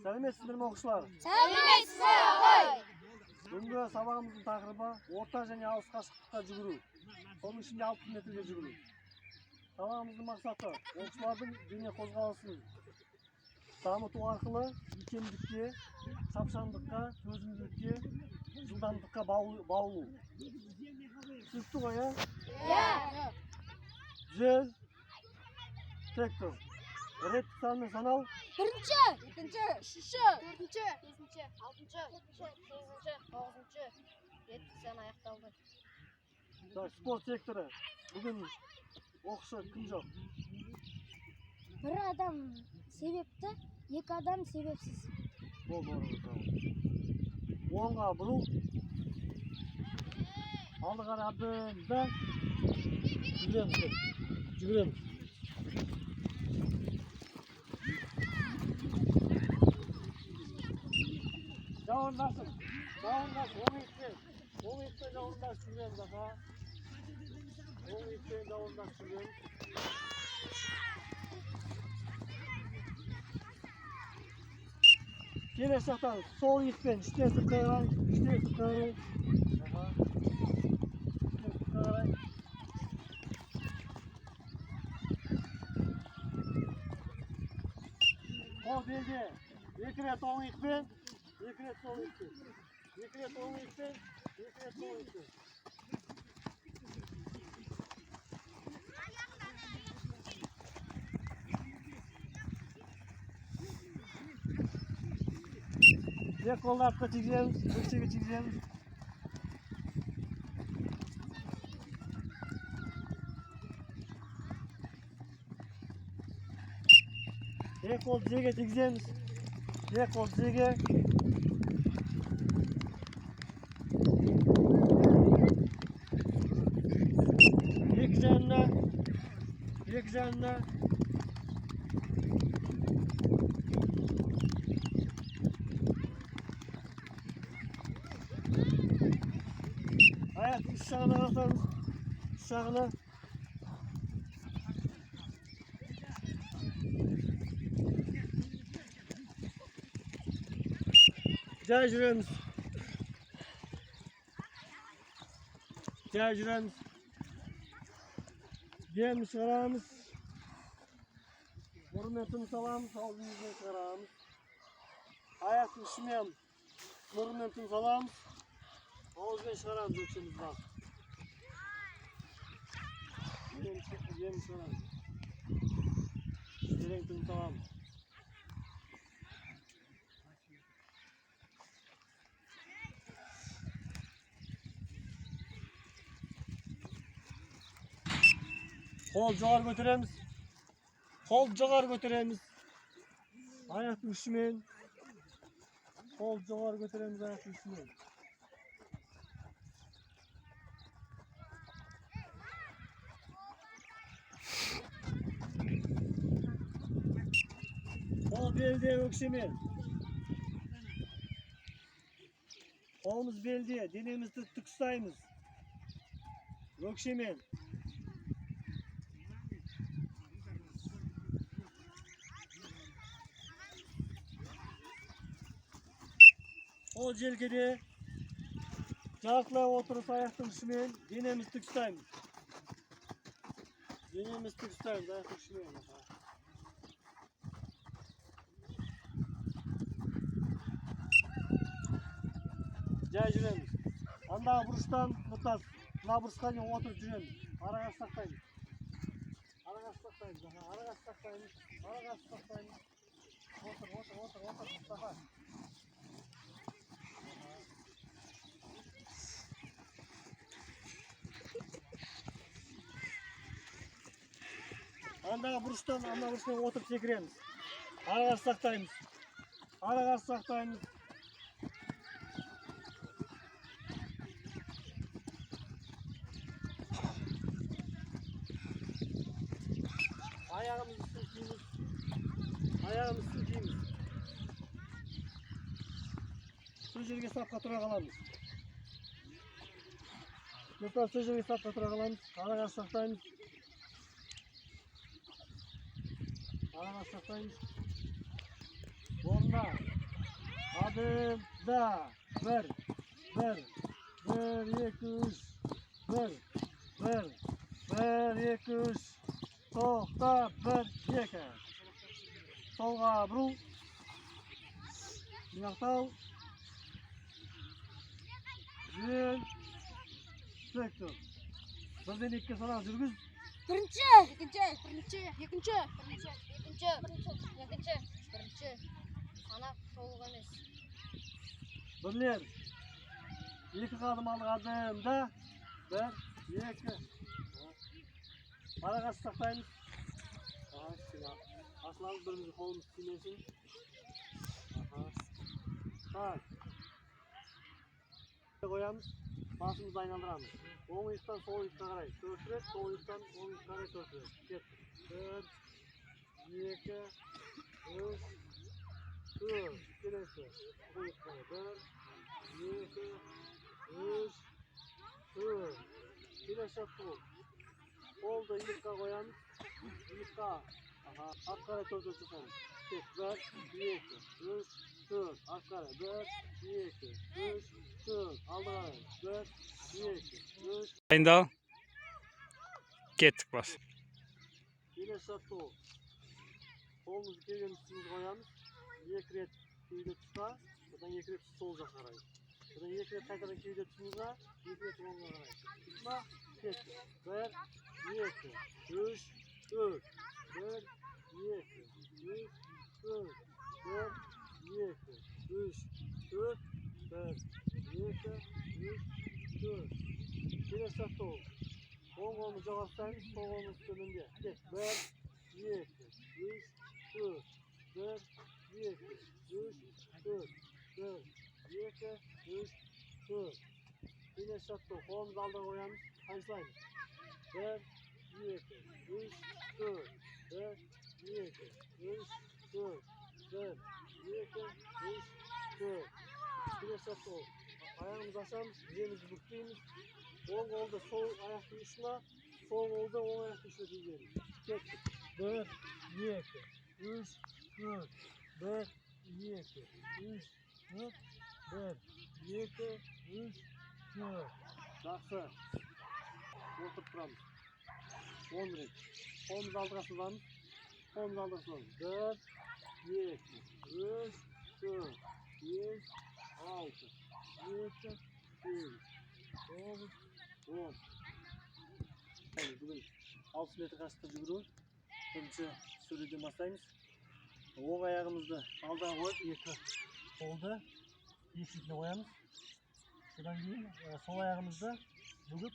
Сәлеметсіздер ме, оқушылар? Сәлеметсіз бе, ағай? Бүгінгі сабағымыздың тақырыбы орта және алыс қашықтыққа жүгіру. Соның ішінде 60 метрге жүгіру. Сабағымыздың мақсаты оқушылардың дене қозғалысын дамыту арқылы икемдікке, шапшаңдыққа, төзімділікке, жылдамдыққа баулу. Түсінікті ғой, иә? Иә. Жүз, тек тұр. Рет санын санау. Бірінші, екінші, үшінші, төртінші, бесінші, алтыншы, жетінші, сегізінші, тоғызыншы. Реттік сан аяқталды. Так, спорт секторы. Бүгін оқушы кім жоқ? Бір адам себепті, екі адам себепсіз. Болды, орнына отырамыз. Оңға бұрыл. Алды қарай адымда. Жүгіреміз. Жүгіреміз. Жауындасып, жауындасып, оң иықпен, оң иықпен жауындасып жүгіреміз, аха. Оң иықпен жауындасып жүгіреміз. Келесі жақтан сол иықпен іштен сыртқа қарай, іштен сыртқа қарай. Аха. Іштен сыртқа қарай. Қол белде. Екі рет оң иықпен, екі рет сол иықпен. Екі рет оң иықпен, екі рет сол иықпен. Екі қолды артқа тигіземіз, өкшеге тигіземіз. Екі қол тізеге тигіземіз. Екі қол тізеге. Екі жанына. Екі жанына. Аяқты үш жағына қосамыз. Үш жағына. Жай жүреміз. Жай жүреміз. Демді шығарамыз. Мұрынмен тыныс аламыз, аузымызбен шығарамыз. Аяқтың ішімен мұрынмен тыныс аламыз, ауызбен шығарамыз өкшемізді басып. Демді шығарамыз. Терең тыныс аламыз. Қол жоғары көтереміз. Қол жоғары көтереміз. Аяқтың ұшымен. Қол жоғары көтереміз аяқтың ұшымен. Қол белде, өкшемен. Қолымыз белде, денемізді тік ұстаймыз. Өкшемен. Қол желкеде, жартылай отырыс аяқтың ұшымен денемізді тік ұстаймыз. Денемізді тік ұстаймыз аяқтың ұшымен. Жай жүреміз. Андағы бұрыштан Нұртас, мына бұрышқа дейін отырып жүреміз. Арағаш сақтаймыз. Арағаш сақтаймыз. Аха, арағаш сақтаймыз. Арағаш сақтаймыз. Отыр, отыр, отыр, отыр, Мұстафа. Андағы бұрыштан, ана бұрыштан отырып секіреміз. Арағаш сақтаймыз. Арағаш сақтаймыз. Аяғымызды сілкейміз. Аяғымызды сілкейміз. Сол жерге сапқа тұра қаламыз. Нұртас, сол жерге сапқа тұра қаламыз. Арағаш сақтаймыз. Арағаш сақтаймыз. Орында. Адымда. 1, 1, 1, 2, 3, 1, 1, 1, 2, 3. Тоқта, 1, 2. Солға бұрыл. Жинақтал. Жел. Тік тұр. 1-ден 2-ге санап жүргіз. Бірінші, екінші, бірінші, екінші, бірінші, екінші, бірінші, екінші, бірінші. Санақ толық емес. Бірлер. 2 қадым алдыға адымда. 1, 2. Ара қашық сақтаймыз. Асыламыз, бірімізге қолымыз тимесін. Так. Қоямыз. Басымызды айналдырамыз. Оң иықтан сол иыққа қарай 4 рет, сол иықтан оң иыққа қарай 4 рет. Кеттік. 1, 2, 3, 4. Келесі. Оң иыққа қарай. 1, 2, 3, 4. Келесі жаттығу. Қолды иыққа қоямыз. Иыққа. Артқа қарай 4 рет жасаймыз. Кеттік. 1, 2, 3, 4. Артқа қарай. 1, 2, 3, 4. Алды қарай. 1, 2, 3. Дайындал. Кеттік, бас. Келесі жаттығу. Қолымызды кеуденің үстімізге қоямыз. 2 рет кеуде тұсқа, одан 2 рет сол жаққа қарай. Одан 2 рет қайтадан кеуде тұсымызға, 2 рет оңға қарай. Тұсқа, кеттік. 1, 2, 3, 4. 1, 2, 3, 4. 1, 2, 3, 4. 1, 2, 3, 4. Келесі жаттығу. Оң қолымызды жоғары ұстаймыз, сол қолымыз төменде. Кет. 1, 2, 3, 4. 1, 2, 3, 4. 1, 2, 3, 4. Келесі жаттығу. Қолымызды алдыға қоямыз, қайшылаймыз. 1, 2, 3, 4. 1, 2, 3, 4. 1, 2, 3, 4. Келесі жаттығу. Аяғымызды ашамыз, тіземізді бүктейміз. Оң қолды сол аяқтың ұшына, сол қолды оң аяқтың ұшына тигіземіз. Кеттік. 1, 2, 3, 4. 1, 2, 3, 4. 1, 2, 3, 4. Жақсы. Отырып тұрамыз. 10 рет. Қолымызды алдыға созамыз. Қолымызды алдыға созамыз. 1, 2, 3, 4, 5, 6, 7, 8, 9, 10. Бүгін 60 метр қашықтық жүгіру. Бірінші сөреден бастаймыз. Оң аяғымызды алдыға қойып, екі қолды екі шетіне қоямыз. Содан кейін сол аяғымызды бүгіп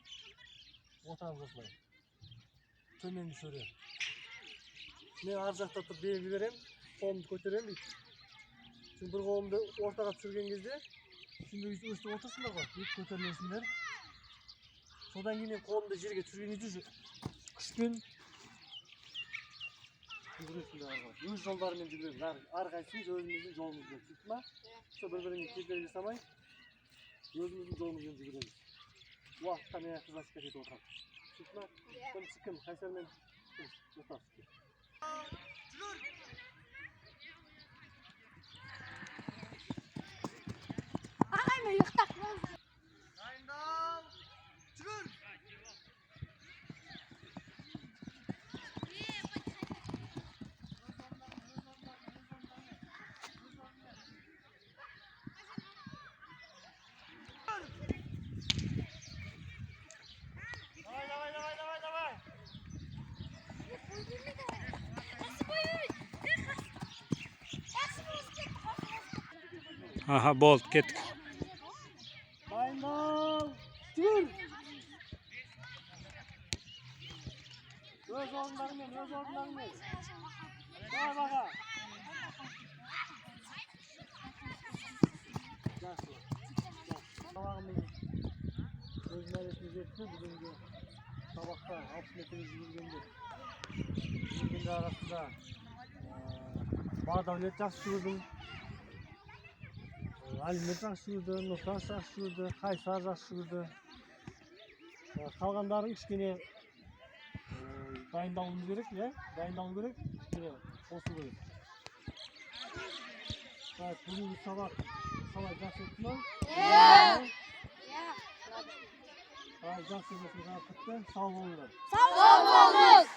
отырамыз осылай. Төменгі сөре. Мен ар жақта тұрып белгі беремін, қолымды көтеремін бүйтіп. Сен бір қолымды ортаға түсірген кезде сендер өстіп отырсыңдар ғой, бүйтіп көтерілесіңдер. Содан кейін мен қолымды жерге түсірген кезде күшпен жүгіресіңдер ары қарай. Өз жолдарымен жүгіреміз. Әрқайсымыз өзіміздің жолымызбен. Түсінікті ма? Сол бір-біріңе кедергі жасамай өзіміздің жолымызбен жүгіреміз. Уақытқа мен аяқты засекать етіп отырамын. Түсінікті ма? Бірінші кім? Қайсармен? Нұртас. Ағай, мен ұйықтап. Дайындал! Жүгір! Давай, давай, давай, давай, давай! Аха, болды, кеттік. Дайындал! Жүгір! Өз орындарымен, өз орындарымен. Давай, баға. Жақсы. Жақсы. Сабағымыз өз мәресіне жетті. Бүгінгі сабақта 60 метрге жүгіргенде арасында Бағдәулет жақсы жүгірді. Әлімет жақсы жүгірді, Нұртас жақсы жүгірді, Қайсар жақсы жүгірді. Қалғандарың кішкене дайындалуымыз керек, иә? Дайындалу керек, кішкене қосу керек. Так, бүгінгі сабақ Қалай, жақсы өтті ма? Иә. Қалай, жақсы болсын, сабақ бітті. Сау болыңдар. Сау болыңыз.